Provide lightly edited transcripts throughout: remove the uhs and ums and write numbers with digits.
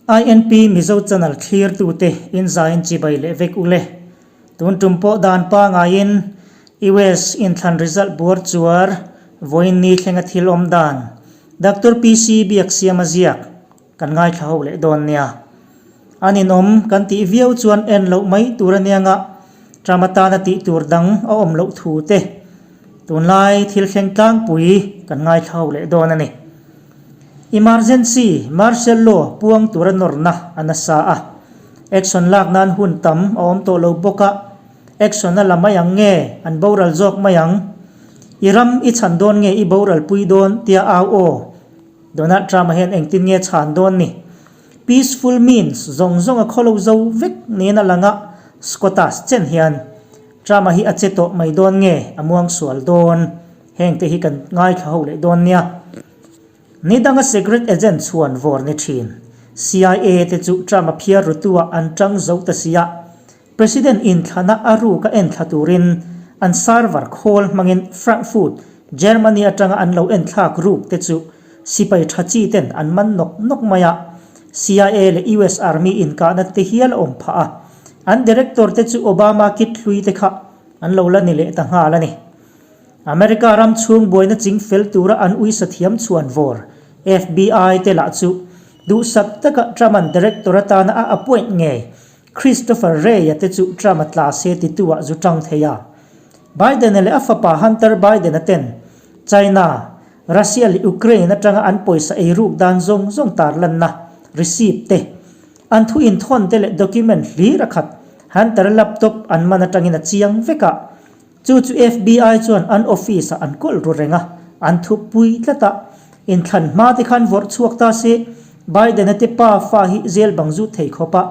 INP Mizo Channel thlirtute in zain chibai leh vek ule. Tun tum pawh dan pangaiin US inthlan result buar chuar vawiin ni thlenga thil awm dan Doctor PC Biaksiama ziak kan ngaithla ho leh dawn nia. An inawm kan tih viau chuan en loh mai tur a nia nga, Trump atana tih tur dang a awm loh thu te tunlai thil thleng tlangpui kan ngaithla ho leh dawn a ni. Emergency Martial Law puang tura nawrna a nasa a, action lak nan hun tam a awm tawh lo bawk a, action a la mai ang nge an boral zawk mai ang? I ram i chhan dawn nge i boral pui dawn tia au aw? Donald Trump-a hian engtin nge chhan dawn ni? Peaceful means zawng zawng a khawlo zo vek niin a lang a, Scotus chen hian Trump-a hi a che tawh mai dawn nge a muang sual dawn? Heng te hi kan ngaithla ho leh dawn nia. Ni danga secret agent chhuan vawr ni thin. CIA te chu Trump-a phiar rutu-ah an tang zo ta sia. President inthlana a ruk a enthla turin an server khawl hmangin Frankfurt, Germany atanga an lo enthlak ruk te chu sipai tha chi ten an man nawk nawk mai a. CIA leh US Army inkahna te hial a awm phah a. An director te chu Obama kit hlui te kha an lo la ni leh ta nghal a ni. America ram chhung buaina ching fel tura an uisa thiam chhuan vawr FBI te lah chu duhsak taka Trump-a'n director atana a appoint ngei Christopher Wray-a te chu Trump-a tla se titu-ah zu tang thei a. Biden-a leh a fapa Hunter Biden-a ten China, Russia leh Ukraine atanga an pawisa ei ruk dan zawng zawng tarlanna receipt te, an thu inthawn te leh document hlir a khat Hunter-a laptop an man atangin a chiang vek a. Chu chu FBI chuan an office-ah an kawlh ru reng a, an thup pui tlat a. Inthlan hma te khan vawrh chhuak ta se, Biden-a te pa fa hi jail bang zut thei khawpa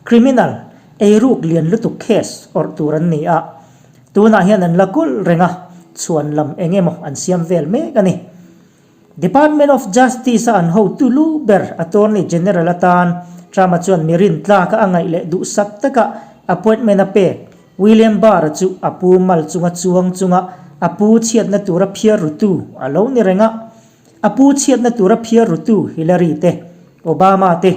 criminal, eiruk lian lutuk case awrh tur an ni a. Tunah hian an la kawlh reng a, chhuan lam eng emaw an siam vel mek a ni. Department of Justice-a an hotu lu ber Attorney General atan Trump-a chuan mi rintlaka a ngaih leh duhsak taka appointment a pek William Barr-a chu a pu mal chunga chuang chunga a pu chhiatna tura phiar rutu a lo ni reng a. A pu chhiatna tura phiar rutu Hillary te, Obama te,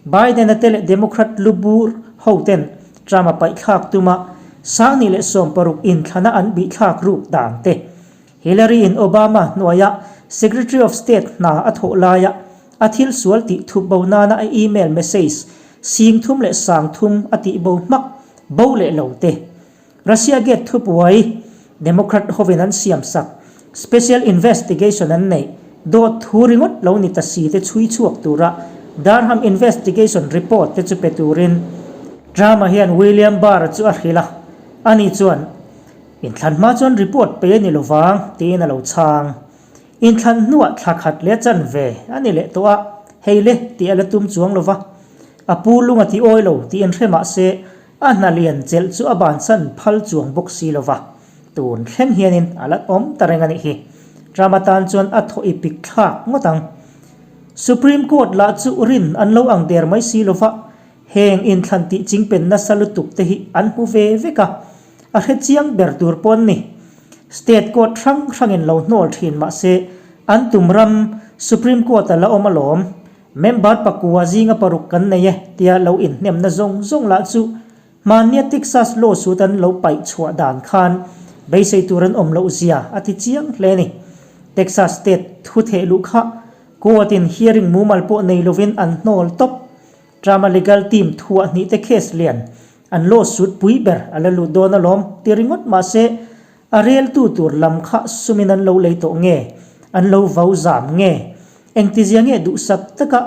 Biden-a te leh Democrat lu bur ho ten Trump-a paihthlak tuma 2016 inthlana an bihthlak ruk dan te, Hillary in Obama hnuaia Secretary of State hna a thawh laia a thil sual tih thup bo nana a email message 30 leh 3000 a tih bo hmak bo leh lo te. Russia Gate thupuai Democrat hovin an siam sak Special Investigation an neih dawt thu ringawt lo ni ta si te chhui chhuak tura Durham Investigation Report te chu pe turin Trump-a hian William Barr-a chu a hrilh a, ani chuan Inthlan hma chuan report pe a ni lovang tiin a lo chhang. Inthlan hnuah thla khat leh chan ve a ni leh tawh a, hei le tih a la tum chuang lova. A pu lung a ti awi lo tih inhre mah se a hna lian chelh chu a bansan phal chuang bawk si lova. Tun thleng hianin a la awm ta reng a nih hi. Trump atan chuan a thaw i pik thlak ngawt ang. Supreme Court lah chu rin an lo ang der mai si lova, heng inthlan tih chingpen nasa lutuk te hi an hmu ve vek a. A hre chiang ber tur pawh an ni. State court hrang hrangin lo hnawl thin mah se, an tum ram Supreme Court a la awm alawm. Member pakua zinga paruk kan nei e tia lo inhnemna zawng zawng lah chu hmannia Texas lawsuit an lo paih chhuah dan khan beisei tur an awm loh zia a ti chiang hle a ni. Texas state thu theh luh kha court in hearing mumal pawh nei lovin an hnawl tawp. Trump-a legal team thuah hnih te case lian An lawsuit pui ber a la lut dawn alawm ti ringawt mahse a reltu tur lam kha sumin an lo lei tawh nge, an lo vau zam nge? Engtizia nge duhsak taka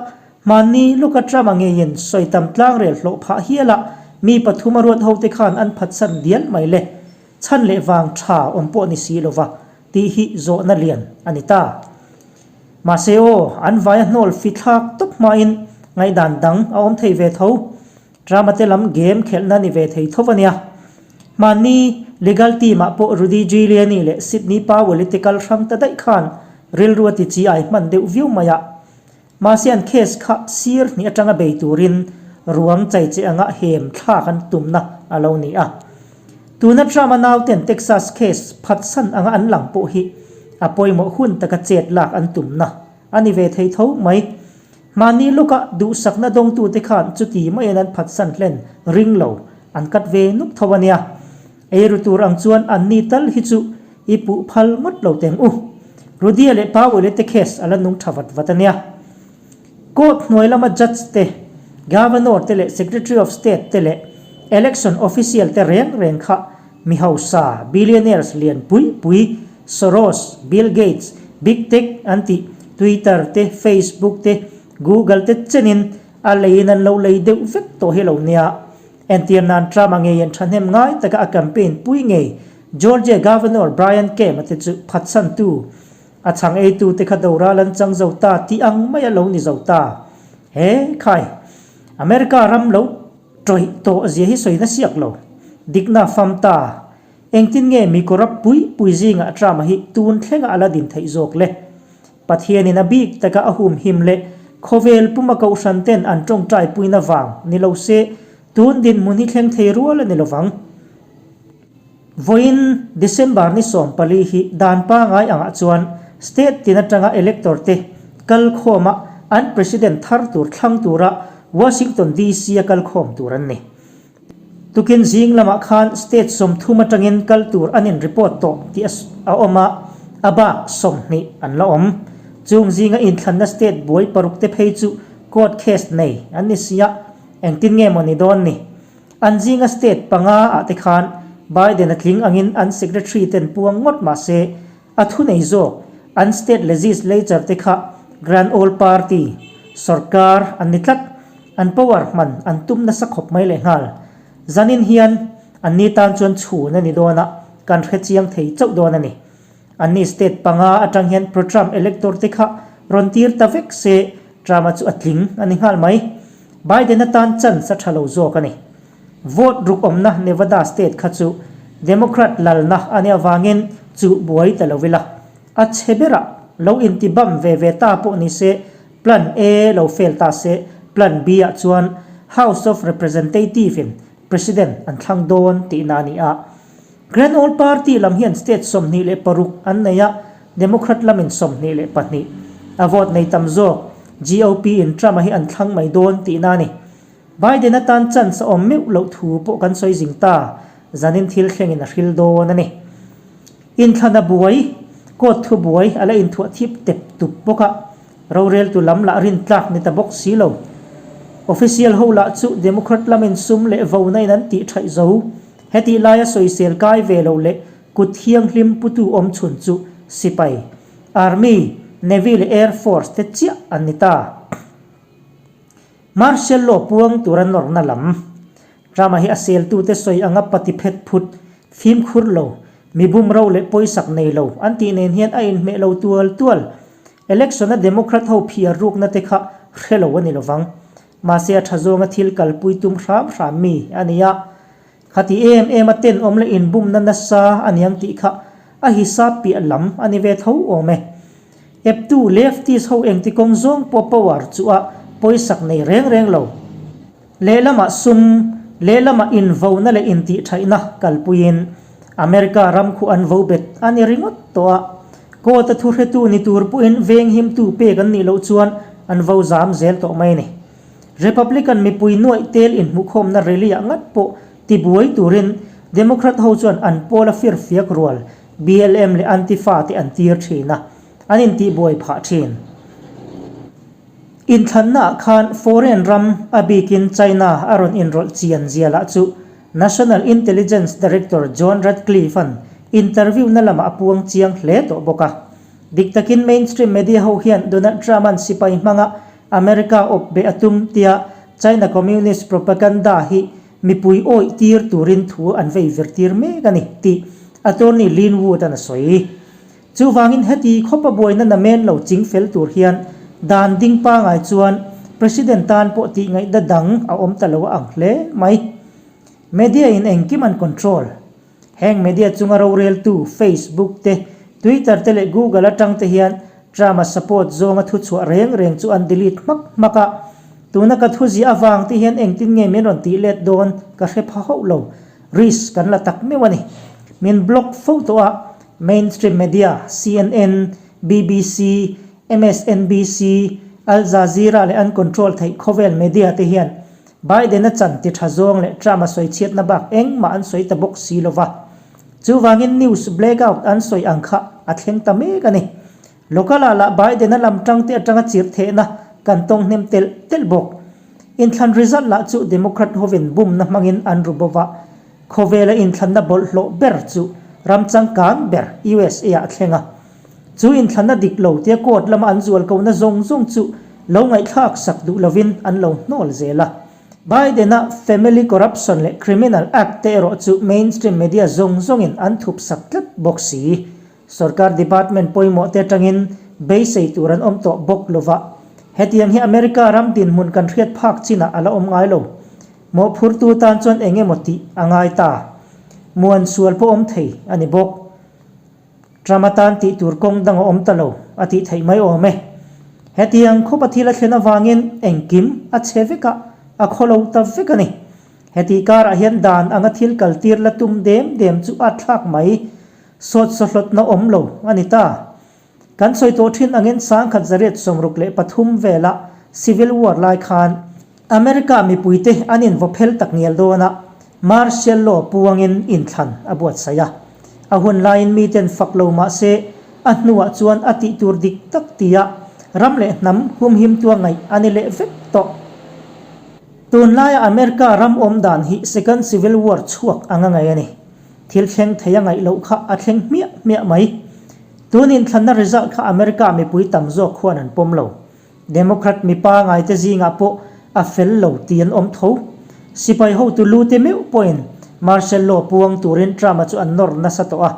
hmanni lawka Trump-a ngeiin sawi tam tlangrel hlawh phah hiala mi pathum a ruat hote khan an phatsan dial mai le? Chhan leh vang tha awm pawh ni si lova tih hi zawhna lian a ni ta. Mahse aw, an vaia hnawl fithlak tawp hmain ngaihdan dang a awm thei ve tho. Drama te lam game khelhna ni ve thei tho a nia. Hmanni legal team ah pawh Rudy Giuliani leh Sidney Powell-i te kal hrang ta daih khan rilru a ti chi ai hman deuh viau mai a. Mahse an case kha sir hnih atanga bei turin ruang chai che anga hem thlak an tumna a lo ni a. Tuna Trump-a nauten Texas case phatsan anga an lang pawh hi a pawimawh hun taka chet lak an tumna a ni ve thei tho mai. Mahni lawkah duhsakna dawngtute khan chuti maiin an phatsan hlen ring lo an kat ve nuk tho a nia. Eiru tur ang chuan anni tal hi chu i puh phal ngawt lo teng u. Rudia leh Powell-i te case a la nung tha vat vat a nia. Court hnuai lama judge te, Governor te leh Secretary of State te leh Election official te reng reng kha mi hausa, billionaires lian pui pui, Soros, Bill Gates, Big Tech an tih Twitter te, Facebook te, Google te chenin a leiin an lo lei deuh vek tawh hi lo nia. Entir nan Trump-a ngei an thahnem ngai taka a campaign pui ngei Georgia Governor Brian Kemp-a te chu phatsantu A chhang eitute kha doral an chang zo ta tih ang mai a lo ni zo ta. He khai, America ram lo tawih tawh zia hi sawi na siak lo. Dikna fam ta. Engtin nge mi corrupt pui pui zingah Trump-a hi tun thlenga a la din theih zawk le? Pathianin a bik taka a hum him leh khawvel puma kohhran ten an tawngtai puina vang ni lo se tun dinhmun hi thleng thei rual a ni lovang. Vawiin December ni 14 hi dan pangai angah chuan state tin atanga elector te kal khawma an president thar tur thlang tura Washington DC a kal khawm tur an ni. Tukin zing lamah khan state 30 atangin kal tur an in report tawh tih a awm a, a bak 20 an la awm. Chung zinga inthlanna state buai paruk te phei chu court case nei an ni sia, engtin nge maw ni dawn ni? An zinga state panga ah te khan Biden a tling angin an secretary ten puang ngawt mah se a thunei zawk an state legislature te kha Grand Old Party sorkar an ni tlat. An power hman an tum nasa khawp mai lehnghal. Zanin hian an ni tan chuan chhun a ni dawn a, kan hrechiang thei chauh dawn a ni. Anni state panga atang hian pro-Trump elector te kha rawn tir ta vek se Trump-a chu a tling a ni nghal mai. Biden atan chance a tha lo zawk a ni. Vote ruk awmna Nevada state kha chu Democrat lalna a nih avangin chuh buai ta lo ila. A chhe berah lo inti bam ve ve ta pawh ni se Plan A lo fail ta se Plan B ah chuan House of Representative in President an thlang dawn tihna a ni a. Grand Old Party lam hian state 26 an nei a, Democrat lamin 22. A vote nei tam zawk GOP in Trump-a hi an thlang mai dawn tihna a ni. Biden atan chance a awm meuh loh thu pawh kan sawi zing ta, zanin thil thlengin a hril dawn a ni. Inthlana buai, court thu buai a la inthuah thip tep tup bawk a, roreltu lam lah rintlak ni ta bawk si lo. Official ho lah chu Democrat lamin sum leh vona in an tih thaih zo. Hetih laia sawisel kai ve lo leh kut thianghlim putu awm chhun chu sipai, Army, Navy leh Air Force te chiah an ni ta. Martial law puang tura nawrna lam. Trump-a hi a seltute sawi anga pati phet phut, fimkhur lo, mi bumro leh pawisak nei lo an tih nen hian a inhmeh lo tual tual. Election-a Democrat ho phiar rukna te kha hre lo a ni lovang. Mahse a tha zawnga thil kalpui tum hram hram mi a ni a. Khati em em a tenawm leh inbumna nasa a niang tih kha a hisap piah lam a ni ve tho awm e. Eptu leftist ho engti kawng zawng pawh power chu a pawisak nei reng reng lo. Lehlamah sum, lehlamah invona leh intihṭhaihna kalpuiin America ram khu an vo bet a ni ringawt tawh a. Court a thuhretu ni tur pawhin venghimtu pek an nih loh chuan an vo zam zel tawh mai a ni. Republican mipui nuaih tel inhmuhkhawmna rally ah ngat pawh tibuai turin Democrat ho chuan an pawl a firfiak rual BLM leh Antifa te an tir thin a, an intihbuai phah thin. Inthlanna ah khan foreign ram a bikin China a rawn inrawlh chian zia lah chu National Intelligence Director John Ratcliffe-a'n interview na lamah a puang chiang hle tawh bawk a. Dik takin mainstream media ho hian Donald Trump-a'n sipai hmanga America awp beh a tum tia China Communist propaganda hi mipui awih tir turin thu an vei vir tir mek a ni tih Attorney Lin Wood-a'n a sawi. Chuvangin heti khawpa buaina namen lo ching fel tur hian dan ding pangai chuan President tan pawh tih ngaihna dang a awm ta lo a ang hle mai. Media in engkim an control. Heng media chunga roreltu Facebook te, Twitter te leh Google atang te hian Trump-a support zawnga thuchhuah reng reng chu an delete hmak hmak a. Tuna ka thuziah avang te hian engtin nge min rawn tih let dawn ka hre pha hauh lo. Risk kan la tak meuh a ni. Min block fo tawh a, Mainstream media, CNN, BBC, MSNBC, Al Jazeera leh an control theih khawvel media te hian Biden-a chan ti tha zawng leh Trump-a sawi chhiatna bak engmah an sawi ta bawk si lo va. Chuvangin news blackout an sawi ang kha a thleng ta mek a ni. Local-ah lah Biden-a lam tangte atanga chirh thehna kan tawng hnem telh telh bawk. Inthlan result lah chu Democrat hovin bumna hmangin an ru bo va. Khawvela inthlanna bawlhhlawh ber chu ram changkang ber USA-ah a thleng a. Chu inthlanna dik lo tia court lama an zual kohna zawng zawng chu lo ngaihthlak sak duh lovin an lo hnawl zel a. Biden-a family corruption leh criminal act te erawh chu mainstream media zawng zawngin an thup sak tlat bawk si. Sorkar department pawimawh te atangin beisei tur an awm tawh bawk lova. Hetiang hi America ram dinhmun kan hriat phak chinah a la awm ngai lo. Mawhphurtu tan chuan eng emaw tih a ngai ta. Muan sual pawh awm thei a ni bawk. Trump atan tih tur kawng dang a awm ta lo a tih theih mai awm e. Hetiang khawpa thil a thlen avangin engkim a chhe vek a, a khaw lo ta vek a ni. Hetih karah hian dan anga thil kaltir la tum dem dem chu a thlak mai. Sawt sawhlawtna awm lo a ni ta. Kan sawi tawh thin angin 1963 vela Civil War lai khan America mipuite an invaw phel tak ngial dawn a, Martial Law puangin inthlan a buatsaih a. A hun laiin miten fak lo mah se a hnuah chuan a tih tur dik tak tia ram leh hnam humhimtua ngaih a ni leh vek tawh. Tunlaia America ram awm dan hi Second Civil War chhuak anga ngaih a ni. Thil thleng thei a ngaih loh kha a thleng hmiah hmiah mai. Tun inthlanna result kha America mipui tam zawk khuan an pawm lo. Democrat mipa ngaite zingah pawh a fel lo tih an awm tho. Sipai hotu lu te meuh pawhin martial law puang turin Trump-a chu an nawr nasa tawh a.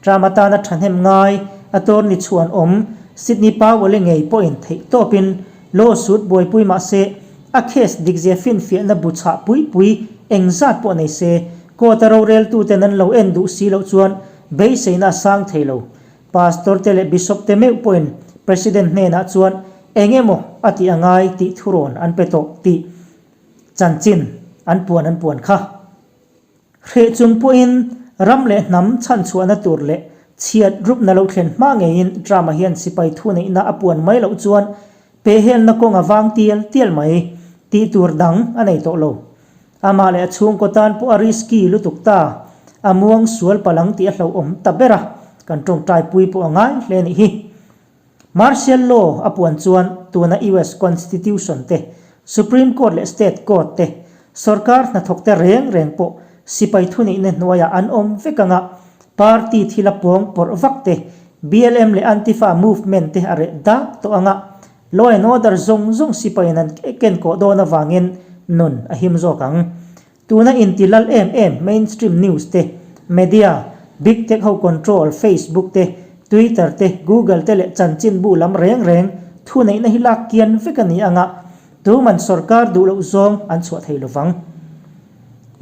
Trump atana thahnem ngai attorney chhuan awm Sidney Powell-i ngei pawhin theih tawpin lawsuit buaipui mah se a case dikzia finfiahna bu chhah pui pui engzat pawh nei se court-a roreltuten an lo en duh si loh chuan beiseina a sang thei lo. Pastor te leh Bishop te meuh pawhin President hnenah chuan eng emaw a tih a ngai tih thurawn an pe tawh tih chanchin an puan an puan kha. Hreh chung pawhin ram leh hnam chhanchhuahna tur leh chhiat rupna lo thlen hma ngeiin Trump-a hian sipai thuneihna a puan mai loh chuan pehhelna kawng a vang tial tial mai tih tur dang a nei tawh lo. Amah leh a chhungkaw tan pawh a risky lutuk ta, a muang sual palang tih a hlauhawm ta ber a, kan tawngtai pui pawh a ngai hle nih hi. Martial law a puan chuan tuna US Constitution te, Supreme Court leh State Court te, sorkar hnathawk te reng reng pawh sipai thuneihna hnuaiah an awm vek anga party thil a pawng pawrh vak te, BLM leh Antifa movement te a reh dak tawh anga Law and order zawng zawng sipaiin an ken kawh dawn avangin nun a him zawk ang. Tuna inti lal em em mainstream news te, media, big tech ho control Facebook te, Twitter te, Google te leh chanchinbu lam reng reng thuneihna hi lak kian vek a ni anga tuman sorkar duh loh zawng an chhuah thei lovang.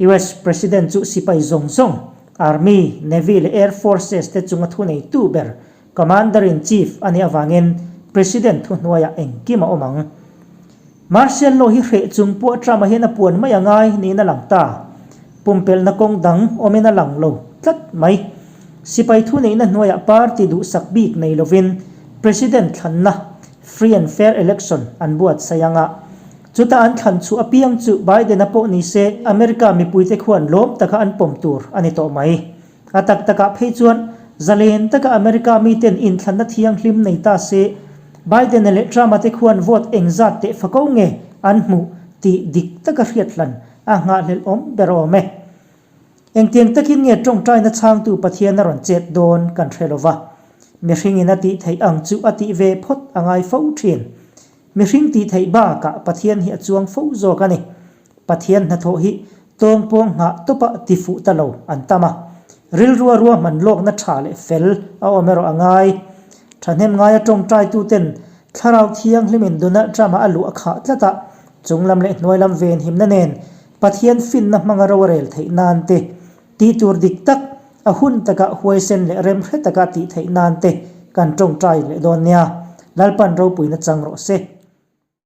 US President chu sipai zawng zawng, Army, Navy leh Air Forces te chunga thuneitu ber Commander-in-Chief a nih avangin President thuhnuaiah engkim a awm ang. Martial law hi hreh chung pawh Trump-a hian a puan mai a ngai niin a lang ta. Pumpelhna kawng dang awmin a lang lo tlat mai. Sipai thuneihna hnuaiah party duhsak bik nei lovin President thlanna, free and fair election, an buatsaih ang a. Chuta an thlan chhuah apiang chu Biden-a pawh ni se America mipuite khuan lawm taka an pawm tur a ni tawh mai. A tak takah phei chuan zalen taka America miten inthlanna thianghlim nei ta se, Biden-a leh Trump-a te khuan vote engzat teh fako nge an hmuh tih dik taka hriat hlan a nghahhlelh awm ber awm e. Engtiang takin nge tawngtaina chhangtu Pathian a rawn chet dawn kan hre lo va, mihringin a tih theih ang chu a tih ve phawt a ngai fo thin. Mihring tih theih bakah Pathian hi a chuang fo zawk a ni. Pathian hnathawh hi tawngpawng nghah tawpa ti fuh ta lo an tam a, rilrua ruahman lawkna tha leh fel a awm erawh a ngai. Thahnem ngaia tawngtaituten Thlarau Thianghlimin Donald Trump-a a luh a khah tlat a, chunglam leh hnuailam venhimna nen Pathian finna hmanga ro a rel theih nan te, tih tur dik tak, a hun takah huaisen leh remhre taka tih theih nan te kan tawngtai leh dawn nia. Lalpan ropuina chang rawh se.